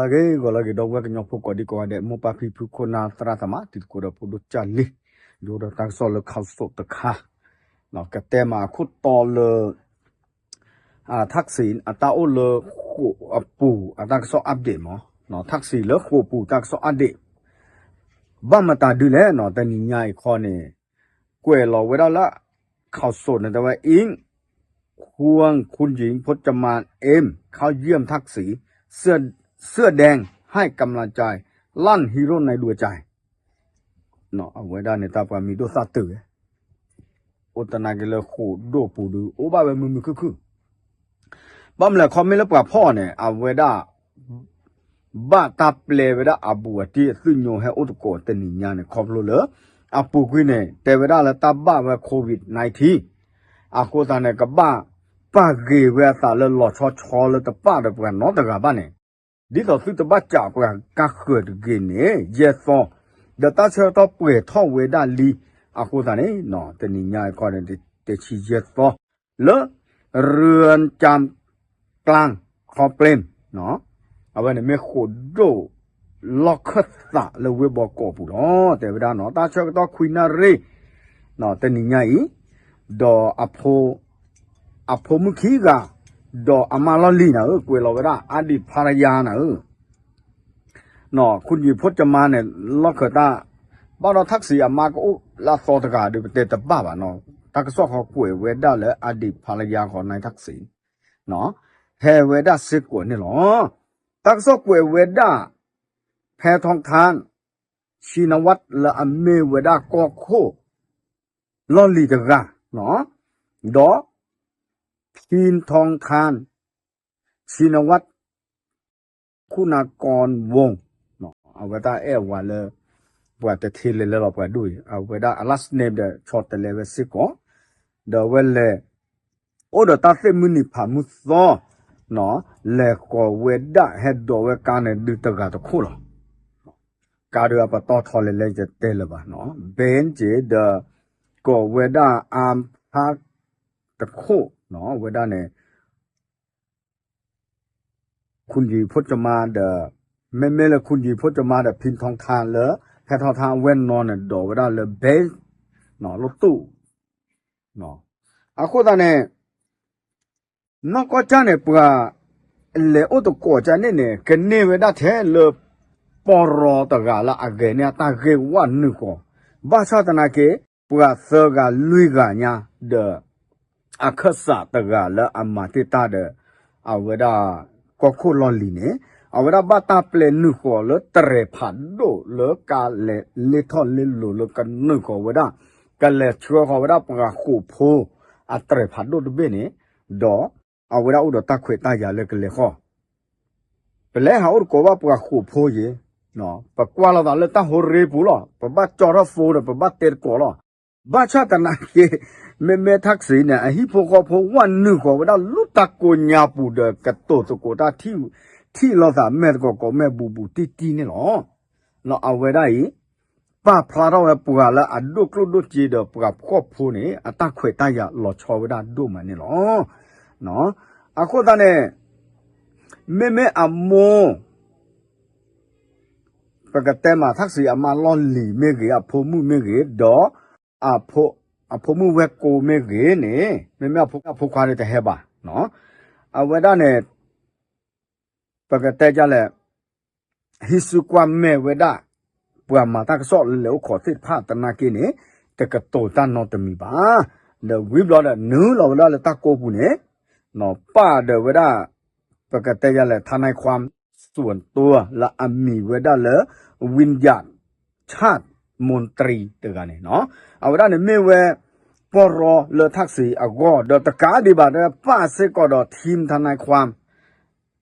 ဂ့ၤဂီၤလၢအဂ့ၤ ဒီပုၢ်ဝဲၢ်ကညီဖိကိးဒံကိးဂၤဒဲး မိၢ်ပၢ်ဖံဖုခိၣ်နၢ်သရၣ်သမါ တံၤသကိးဒီးဖိဒိၣ်ကၢ်လံၤ ယအိၣ်ဒီးတၢ်ကစီၣ်လၢ Khaosod တခါ ကတဲမးအခိၣ်တီလၢ ထၣ်စံးအတၢ်အိၣ်လၢဃိာ်အပူၤအတၢ်ကစီၣ် update မး, ထၣ်စံးလၢဃိာ်ပူၤတၢ်ကစီၣ် update ဘၣ်မတၤဒုလဲၣ်နီၤ တနံၤညါအံၤခီန့ၣ် ကွဲးလီၤဝဲဒၣ်လၢ Khaosod န့ၣ် တဲဝဲ อิง ควงคุณหญิงพจมาน เอ็ม เข้าเยี่ยมทักษิณ เสื้อแดงให้กำลังใจ ลั่นฮีโร่ในดวงใจ အဝဲဒၣ်န့ၣ် တၢ်ပှၤမံၤဒိၣ်သၣ်တုၤဝဲ အိၣ်သနာ်က့လၢဃိာ်ဒိၣ်ပူၤဒု အိၣ်ဘၣ်ဝဲမုာ်မုာ်ခုၣ်ခုၣ် ဘၣ်မနုၤလဲၣ် ခီမ့ၢ်လၢပှၤဖီၣ်န့ၣ် အဝဲဒၣ် ဘၣ်တၢ်ပျဲဝဲဒၣ်အဘူးအတံၢ်အသုးညိဟဲအိၣ်သကိးတနံၤညါန့ၣ် ခီဖျိလၢ အပူၤကွံာ်န့ၣ် တဲဝဲဒၣ်လၢတၢ်ဘၣ်ဝဲ COVID nineteen အဃိသတးန့ၣ် ကဘၣ်ပာ်ဂ့ၤဝဲအသးလၢလီၤဆီဆီလၢတပာ်ဒီးပှၤနီတဂၤဘၣ်န့ၣ် ဒ်သိးသုတဘၣ်စးပှၤကါဃၢၤတဂ့ၤန့ၣ် ယဲၢ်သီ ဒီးတၢ်ဆၢကတီၢ်ပှဲၤထီၣ်ဝဲဒၣ်လံ အဃိသတးန့ၣ် တနံၤညါအံၤခီန့ၣ် တဆံယဲၢ်သီ လၢ เรือนจำกลางคลองเปรม အဝဲန့ၣ်မ့ၢ်ဃိာ်ဒိၣ်လီၢ်ခၢၣ်သးလၢဝ့ၢ်ဘီကီးပူၤလီၤ တဲဝဲဒၣ်နီၤ တၢ်ဆၢကတီၢ်ခွံနၣ်ရံၣ် တနံၤညါအံၤ ဒီး အဖိမုၣ်ခံဂၤ ဒီးအမါလီၢ်လံၤနၤဧၢ ကွဲးလီၤဝဲဒၣ် အါဒံးဖါရယါနၤဧၢ คุณหญิงพจมานန့ၣ် လီၢ်ခၢၣ်တၢ် ဘၣ်ဒီးထၣ်စံးအမါကအိၣ်လၢအသီတဂၤဒီး ပတဲတဘၣ်ဘၣ်နီၤ တၢ်ကစီၣ်ဃီကွဲးဝဲဒၣ်လၢ အါဒံးဖါရယါဃီ နၢ်ထၣ်စံး ဟဲဝဲဒၣ်စ့ၢ်ကီးန့ၣ်လီၤ တၢ်ကစီၣ်ကွဲးဝဲဒၣ် ဖဲထီထါ ဆံနဝၣ်လၢအမ့ၢ်ဝဲဒၣ်ကီၢ်ခိၣ် လီၢ်လံၤတဂၤ ဒီး ဖံထီထါ ဆံနဝၣ် ခုနကီဝူ အဝဲတၢ်အဲၣ်အဝၤလၢ ပှၤတထံၣ်လဲၤလဲၤလီၤပှၤဒိၣ်အံၤ အဝဲဒၣ်အ last name ဒီးဆီတလဲဝဲစ့ၢ်ကီး ဒီးအဝဲလဲၤ အိၣ်ဒီးတၢ်သ့ၣ်မုၢ်နံၤဖးမုၢ်သီ လဲၤဃီၤဝဲဒၣ်ဟဲဒိးဝဲကါန့ၣ်ဒုးတဂၤတခိၣ်လီၤ ကါဒုးအပတီၢ်ထီလဲၤလဲၤယတဲလၢၤဘၣ်နီၤ ဘဲက့ဒီး ကိးဝဲဒၣ်အါဖးတခိၣ်နီၤ ဝဲဒၣ်န့ၣ် คุณหญิงพจมาน ဒီး မ့မ့ၢ်လၢ คุณหญิงพจมาน ဒီး ဖံထီထါ လၢ ဖဲထီထါအဝဲၢ်နီၤန့ၣ် ဒိးဝဲဒၣ်လၢ ဘဲ လၢတူၢ် အဃိသတးန့ၣ် နီၢ်ကီၢ်ကၢ်န့ၣ် ပှၤလဲၤအိၣ်သကိးကၢ်န့ၣ်န့ၣ် ကန့ၢ်ဝဲဒၣ်ထဲလၢ ပီၢ်ရီတဂၤလၢအဂဲၤန့ၢ်အတၢ်ဂ့ၢ်ဝဲနုာ်ဃီၤ ဘၣ်ဆၣ်သနာ်က့ ပှၤသၢဂၤလွံၢ်ဂၤညါဒီး အခၢၣ်စးတဂၤလၢအမၤတ့ၢ်တၢ်ဒီး အဝဲဒၣ် ကီၢ်ခိၣ်လီၢ်လံၤန့ၣ် အဝဲဒၣ်ဘၣ်တၢ်ပျဲနုာ်ဃီၤလၢတြဲၤဖးဒိၣ်လၢကါလဲၤလ့ထီၣ်လ့လိၤလၢကနုာ်ဃီၤဝဲဒၣ် ကလဲၤဆှၢဃီၤဝဲဒၣ်ပှၤဃိာ်ဖိ အတြဲၤဖးဒိၣ်တဘ့ၣ်န့ၣ် ဒီး အဝဲဒၣ်အိၣ်ဒီးတၢ်ခွဲးတၢ်ယာ်လၢကလဲၤဃီၤ ပလဲၤဟးအိၣ်သကိးဘၣ်ပှၤဃိာ်ဖိယ့ၤ ပကွၢ်လိာ်သးလၢတၢ်ဟိရ့ပူၤလီၤ ပဘၣ်ကၠီထီၣ် phone ဒီး ပဘၣ်တဲသကိးလီၤ ဘၣ်ဆၣ်သနာ်က့ မ့မ့ၢ်ထၣ်စံးန့ၣ် အဟံၣ်ဖိဃီဖိဝဲနုာ်ဃီၤဝဲဒၣ်လၢတၢ်ကိးညါပူၤဒီး ကတိၤသကိးတၢ် ထံၣ်လိာ်သးမဲာ်သကိးကိးမဲာ်ဘူးဘူးတံၢ်တံၢ်န့ၣ်လီၤ အဝဲဒၣ်အံၤ ပာ်ဖျါထီၣ်ဝဲပှၤလၢအဒိၣ်ကျိၣ်ဒိၣ်စ့ဒီးပှၤဖှီၣ်ဖိန့ၣ် အတၢ်ခွဲးတၢ်ယာ်လီၤဆီဝဲဒၣ်ဒိၣ်မးန့ၣ်လီၤ. အဃိသတးန့ၣ် မ့မ့ၢ်အမိၢ် ပကတဲမးထၣ်စံးအမါလီၢ်လံၤမ့ၢ်ဂ့ၤ အဖိမုၣ်မ့ၢ်ဂ့ၤ ဒီး အဖိမုၣ်ဝဲၢ်ကိမ့ၢ်ဂ့ၤန့ၣ် မ့မ့ၢ်အဖိခွါန့ၣ်တဟဲဘၣ် အဝဲဒၣ်န့ၣ် ပကတဲဒ်လဲၣ် ဟံးစုကွၢ်မဲာ်ဝဲဒၣ် ပှၤမၤတၢ်ကစီၣ်လၢလဲၤအိၣ်ခိးသ့ၣ်တဖၣ်သနာ်က့န့ၣ် တကတိၤတၢ်နီတမံၤဘၣ်. ဒီးဝံၤဘျီဒီး နုာ်လီၤဝဲဒၣ်လၢတၢ်ကိးပူၤန့ၣ် ပာ်ဒီးဝဲဒၣ် ပကတဲယၤလဲၣ် ทนายความส่วนตัว လၢအမံၤဝဲဒၣ်လၢ วิญญาณชาติมนตรี တဂၤန့ၣ် အဝဲဒၣ်န့ၣ်မ့ၢ်ဝဲ ပီၢ်ရီလၢထၣ်စံးအဂီၢ် ဒီးတကးဒံးဘၣ်ဒီး ပာ်စ့ၢ်ကီးဒီး team ทนายความ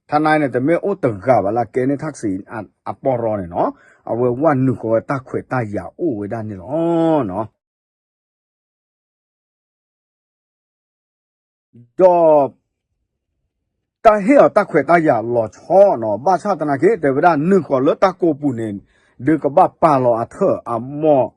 ทนายန့ၣ် တမ့ၢ်အိၣ်တဂၤဘၣ်လၢကဲန့ၢ်ထၣ်စံးအပီၢ်ရီန့ၣ်နီၤ အဝဲဝဲနုာ်ဃီၤဝဲတၢ်ခွဲးတၢ်ယာ်အိၣ်ဝဲဒၣ်န့ၣ်လီၤ. ဒီး တၢ်ဟ့ၣ်အီၤတၢ်ခွဲးတၢ်ယာ်လီၤဆီနီၤ ဘၣ်ဆၣ်သနာ်က့ တဲဝဲဒၣ်နုာ်ဃီၤလၢတၢ်ကိးပူၤန့ၣ် ဒုးကဘၣ်ပာ်လီၤအထၢၣ်အမိၢ်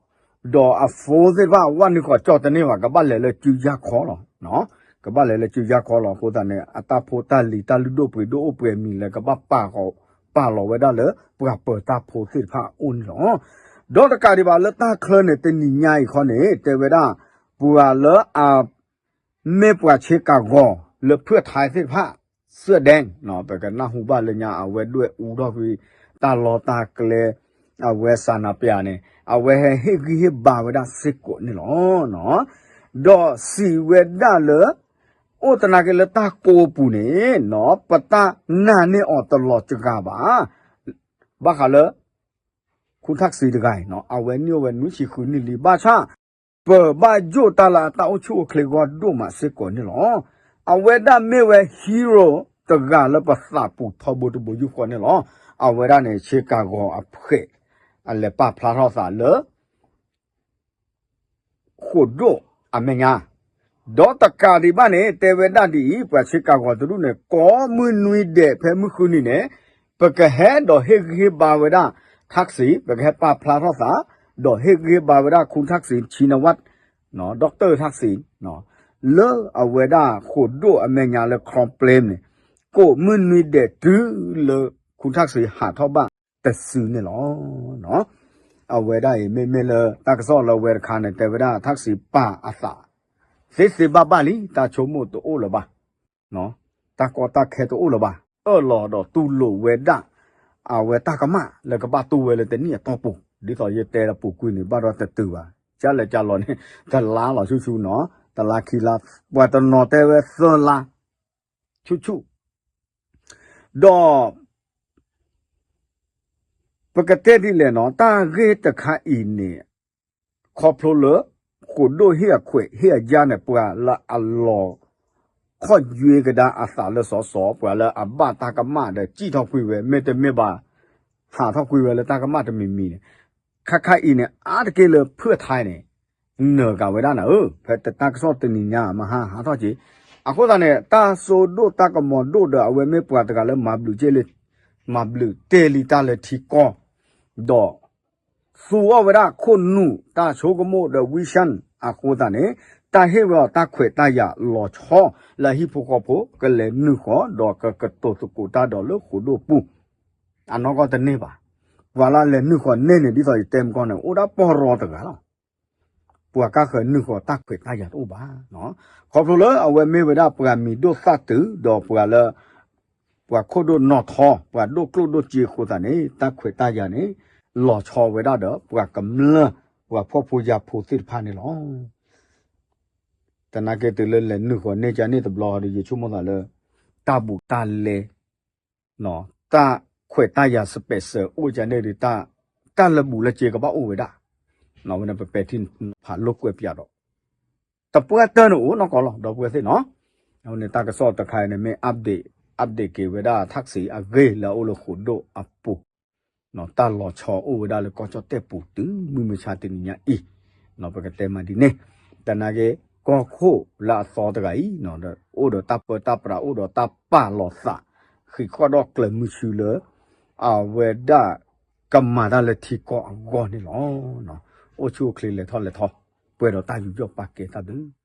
ဒီးအ phone သ့ၣ်တဖၣ် ဝဲနုာ်ဃီၤကၠီတန့ၢ်ဘၣ် ကဘၣ်လဲၤလၢစုယါခီလီၤ. ကဘၣ်လဲၤလၢစုယါခီလီၤ အဃိသတးန့ၣ် အတၢ်ဖိတၢ်လံၤတၢ်လုၢ်ဒိၣ်ပှ့ၤဒိၣ်အိၣ်ပှဲၤမံၤလၢကဘၣ်ပာ်ဃီၤ ပာ်လီၤဝဲဒၣ်လၢပှၤပၢၤတၢ်ဖိသ့ၣ်တဖၣ်အအိၣ်န့ၣ်လီၤ. ဒီးတကးဒံးဘၣ်လၢတၢ်ချၢန့ၣ် တနံၤညါအံၤခီန့ၣ် တဲဝဲဒၣ် ပှၤလၢအ မ့ၢ်ပှၤဆ့ကၤဂီၤလၢဖၢၣ်ထဲသ့ၣ်တဖၣ် စၢၣ်ဒဲ ပကနၢ်ဟူဘၣ်လၢညါ အဝဲဒွဲၣ်အူထီၣ်ကွံာ် တၢ်လီၢ်တၢ်ကျဲ အဝဲစးနးပျးန့ၣ် အဝဲဟဲဟ့ၣ်ဂံၢ်ဟ့ၣ်ဘါဝဲဒၣ်စ့ၢ်ကီးန့ၣ်လီၤ. ဒီးစံးဝဲဒၣ်လၢ အိၣ်သနာ်က့လၢတၢ်ကိးပူၤန့ၣ် ပတၢ်နာ်န့ၢ်အီၤတလီၤစှၤဘၣ် ဘၣ်ဃးလၢ ခူထၣ်စံးတဂၤအံၤ အဝဲနုာ်အိၣ်ဝဲနွံဆံဃုနံၣ်လံဘၣ်ဆၣ် ပၢၤဘၣ်ယိၣ်တၢ်လၢအတၢ်အိၣ်ဆူၣ်အိၣ်ချ့ဂီၢ်ဒိၣ်မးစ့ၢ်ကီးန့ၣ်လီၤ. အဝဲဒၣ်မ့ၢ်ဝဲ hero တဂၤလၢပသးပူၤထီဘိတဘိယူၢ်ဃီန့ၣ်လီၤ. အဝဲဒၣ်န့ၣ် ဆ့ကၤဂီၤအဖှဲး အလဲၤပာ်ဖျါထီၣ်သးလၢ ဃိာ်ဒိၣ်အမဲာ်ညါ ဒီးတကးဒံးဘၣ်န့ၣ် တဲဝဲဒၣ်ဒ်အံၤ ပှၤဆ့ကၤဂီၤတဒူၣ်န့ၣ် ကိးမုၢ်နွံဒဲးဖဲမုၢ်ဃုနံၤန့ၣ် ပကဟဲဒီးဟ့ၣ်ဂံၢ်ဟ့ၣ်ဘါဝဲဒၣ် ထၣ်စံး ပကဟဲပာ်ဖျါထီၣ်သး ဒီးဟ့ၣ်ဂံၢ်ဟ့ၣ်ဘါဝဲဒၣ် ခူထၣ်စံး ဆံနဝၣ် ဒီၣ်ကတၢၢ်ထၣ်စံး လၢအဝဲဒၣ်ဃိာ်ဒိၣ်အမဲာ်ညါလၢ ခရီပျ့န့ၣ် ကိးမုၢ်နွံဒဲးတုၤလၢ ခူထၣ်စံးဟးထီၣ်ဘၣ်တစုန့ၣ်လီၤ. အဝဲဒၣ်အံၤမ့မ့ၢ်လၢတၢ်ကစီၣ်လၢအဝဲတခါန့ၣ် တဲဝဲဒၣ်ထၣ်စံးပာ်အသး သ့သ့ဘၣ်ဘၣ်လံ တၢ်ဆိကမိၣ်တအိၣ်လၢၤဘၣ် တၢ်ကီတၢ်ခဲတအိၣ်လၢၤဘၣ် အၢၣ်လီၤဒီးတူၢ်လိာ်ဝဲဒၣ် အဝဲတၢ်ကမၣ်လၢကဘၣ်တူၢ်ဝဲလၢတနံၣ်အတီၢ်ပူၤ ဒ်သိးယတဲလၢပူၤကွံာ်န့ၣ် ဘၣ်ဒီးတတုၤဘၣ် ကၢ်လဲၤကၢ်လီၤန့ၣ် တလါလီၤဆူၣ်ဆူၣ်နီၤ တလါခံလါ ပှၤတနီၤတဲဝဲသၢလါ ဆူၣ်ဆူၣ် ဒီး ပကတဲဒ်လဲၣ်နီၤ တၢ်ဂ့ၢ်တခါအံၤန့ၣ် ခီဖျိလၢ ဃိာ်ဒိၣ်ဟ့ၣ်အခွဲးဟ့ၣ်အယာ်န့ၣ် ပှၤလၢအလီၤ ခီၣ်ယွဲကဒါအသးလၢစီၤစီၤ ပှၤလၢအဘၣ်တၢ်ကမၣ်ဒီးစံၣ်ထီၣ်ကွံာ်ဝဲ မ့တမ့ၢ်ဘၣ် ဟးထီၣ်ကွံာ်ဝဲလၢတၢ်ကမၣ်တမံၤမံၤန့ၣ် ခါခါအံၤန့ၣ် အါတက့ၢ်လၢဖၢၣ်ထဲန့ၣ် နၢၤကၤဝဲဒၣ်နၤဧၢ ဖဲတၢ်ကစီၣ်တနံၤညါမဟါဟးထီၣ်က့ၤ အဃိသတးန့ၣ် တၢ်စိဒိၣ်တၢ်ကမီၤဒိၣ်ဒီး အဝဲမ့ၢ်ပှၤတဂၤလၢမၤဘျုးက့ၢ်လံ မၤဘျုးတ့ၢ်လံတၢ်လၢထံကီၢ် ဒီး သူအီၣ်ဝဲဒၣ်ခိၣ်နူာ်တၢ်ဆိကမိၣ်ဒီး vision အဃိသတးန့ၣ် တၢ်ဟ့ၣ်ဝဲအီၤတၢ်ခွဲးတၢ်ယာ်လီၤဆီ လၢအဟံၣ်ဖိဃီဖိကလဲၤနုာ်ဃီၤ ဒီးကကတိၤသကိးတၢ်ဒီးလၢဃိာ်ဒိၣ်ပူၤ အနီၢ်ကီၢ်တန့ၢ်ဘၣ်. ပှၤလၢလဲၤနုာ်ဃီၤန့ၢ်န့ၣ် ဒ်သိးယတဲမကီၢ်န့ၣ် အိၣ်ဒၣ်ပီၢ်ရီတဂၤလီၤ. ပှၤကဃၢၤနုာ်ဃီၤတၢ်ခွဲးတၢ်ယာ်တအိၣ်ဘၣ်. ခီဖျိလၢအဝဲမ့ၢ်ဝဲဒၣ်ပှၤမံၤဒိၣ်သၣ်တုၤ ဒီးပှၤလၢ ပှၤခိၣ်ဒိၣ်နီၢ်ထီ ပှၤဒိၣ်ကျိၣ်ဒိၣ်စ့အဃိသတးန့ၣ် တၢ်ခွဲးတၢ်ယာ်န့ၣ် လီၤဆီဝဲဒၣ်ဒီး ပှၤကမျၢၢ် ပှၤဖှီၣ်ဖိယာ်ဖိသ့ၣ်တဖၣ်န့ၣ်လီၤ. သနာ်က့တုၤလၢလဲၤနုာ်ဃီၤန့ၢ်ကန့ၣ်တဘျီဒီး ယဆိကမိၣ်သးလၢ တၢ်ဘူးတၢ်လဲ တၢ်ခွဲးတၢ်ယာ် special အိၣ်ကန့ၣ်ဒီး တၢ်လၢဘူးလၢစ့ကဘၣ်အိၣ်ဝဲဒၣ်. ဝဲန့ၣ်ပပဲာ်ထံဖးလိာ်ကွဲးပၠးဒီး တပှၢ်တၢၢ်န့ၣ်အိၣ်နီၢ်ကီၢ်လီၤ ဒီပုၢ်ဝဲၢ်သ့ၣ်နီၤ. အဝဲန့ၣ်တၢ်ကစီၣ်တခါအံၤန့ၣ် မ့ၢ် update update က့ၤဝဲဒၣ် ထၣ်စံး အဂ့ၢ်လၢအအိၣ်လၢဃိာ်ဒိၣ်အပူၤ တၢ်လီၤဆီအိၣ်ဝဲဒၣ်လၢကီၢ်ကၠီၣ်တဲၣ်ပူၤတုၤမုၢ်မဆါတနံၤညါအံၤ ပကတဲမးဒ်န့ၣ်. သနာ်က့ ကီၢ်ခိၣ်လၢအသီတဂၤအံၤ အိၣ်ဒီးတၢ်ပၢတၢ်ပြး အိၣ်ဒီးတၢ်ပာ်လီၤသး ဃံးဃီၣ်ဒီးကျၢၤမုဆူလၢ အဝဲဒၣ်ကမၤတၢ်လၢထံကီၢ်အဂီၢ်န့ၣ်လီၤ. အိၣ်ဆူၣ်အိၣ်ချ့လဲၤထီၣ်လဲၤထီ ပှဲၤဒီးတၢ်ယူးယီၣ်ပာ်ကဲတၢ်ဘျုး